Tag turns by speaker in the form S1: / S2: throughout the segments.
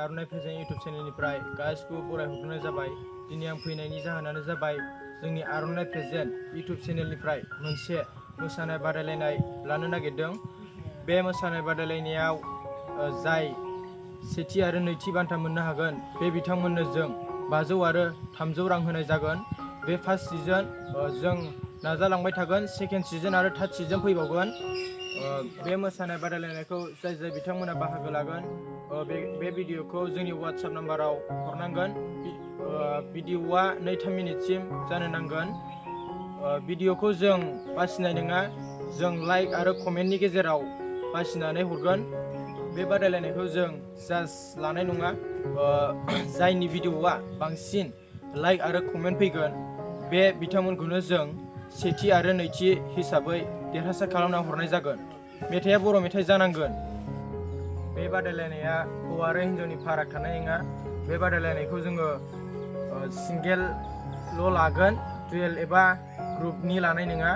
S1: Aronai present YouTube चेनेलनिफ्राय गासिखौबो बरायहरग्रोनाय जाबाय। दिनै आं फैनायनि जाहोनानो जाबाय जोंनि आर'नाइ प्रेजेन्ट इउटुब चेनेलनिफ्राय मोनसे मोसानाय बादायलायनाय लानो नागिरदों। बे मोसानाय बादायलायनायाव जाय सेथि आरो नैथि बान्था मोननो हागोन बे बिथांमोननो जों 500 आरो 300 रां होनाय जागोन। बे फार्स्ट सिजन जों नाजालांबाय थागोन, सेकेन्ड सिजन आरो थार्ड सिजन फैबावगोन। बे मोसानाय बादायलायनायखौ जाय बिथांमोना बाहागो लागोन बे भिडिअखौ जोंनि WhatsApp नाम्बाराव हरनांगोन। भिडिअआ 2-3 मिनिटसिम जानो नांगोन। भिडिअखौ जों बासिनाय नङा, जों लाइक आरो कमेन्टनि गेजेराव बासिनानै हरगोन। बे बादायलायनायखौ जों जाज लानाय नङा। जायनि भिडिअआ बांसिन लाइक आरो कमेन्ट फैगोन बे बिथांमोनखौनो जों सेथि आरो नैथि हिसाबै देरहासार खालामना हरनाय जागोन। मेथाइआ बर' मेथाइ जानांगोन। बे बादायलायनाया हौवा आरो हिन्जावनि फाराग थानाय नङा। बे बादायलायनायखौ जोङो सिंगेलल' लागोन, डुएल एबा ग्रुपनि लानाय नङा।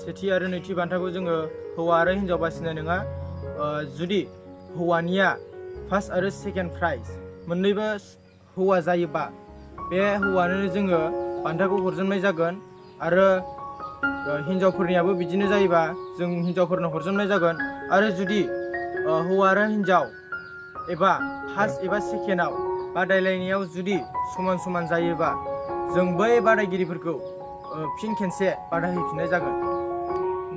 S1: सेथि आरो नैथि बान्थाखौ जोङो हौवा आरो हिन्जाव बासिनाय नङा। जुदि हौवानिया फार्स्ट आरो सेकेन्ड प्राइज मोन्नैबो हौवा जायोबा बे हौवानो जोङो बान्थाखौ हरजोबनाय जागोन। आरो हिन्जावफोरनियाबो बिदिनो जायोबा जों हिन्जावफोरनो हरजोबनाय जागोन। आरो जुदि हौवा आरो हिन्जाव एबा फार्स्ट एबा सेकेन्डआव बादायलायनायाव जुदि समान समान जायोबा जों बै बादायगिरिफोरखौ फिन खेनसे बादा होफिननाय जागोन।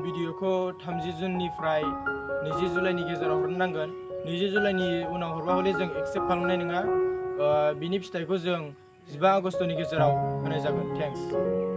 S1: भिडिअखौ 30 जुननिफ्राय 20 जुलाइनि गेजेराव हरनो नांगोन। 20 जुलाइनि उनाव हरबा हले जों एक्सेप्ट खालामनाय नङा। बिनि फिथाइखौ जों 15 आगस्तनि गेजेराव होनाय जागोन। थेंक्स।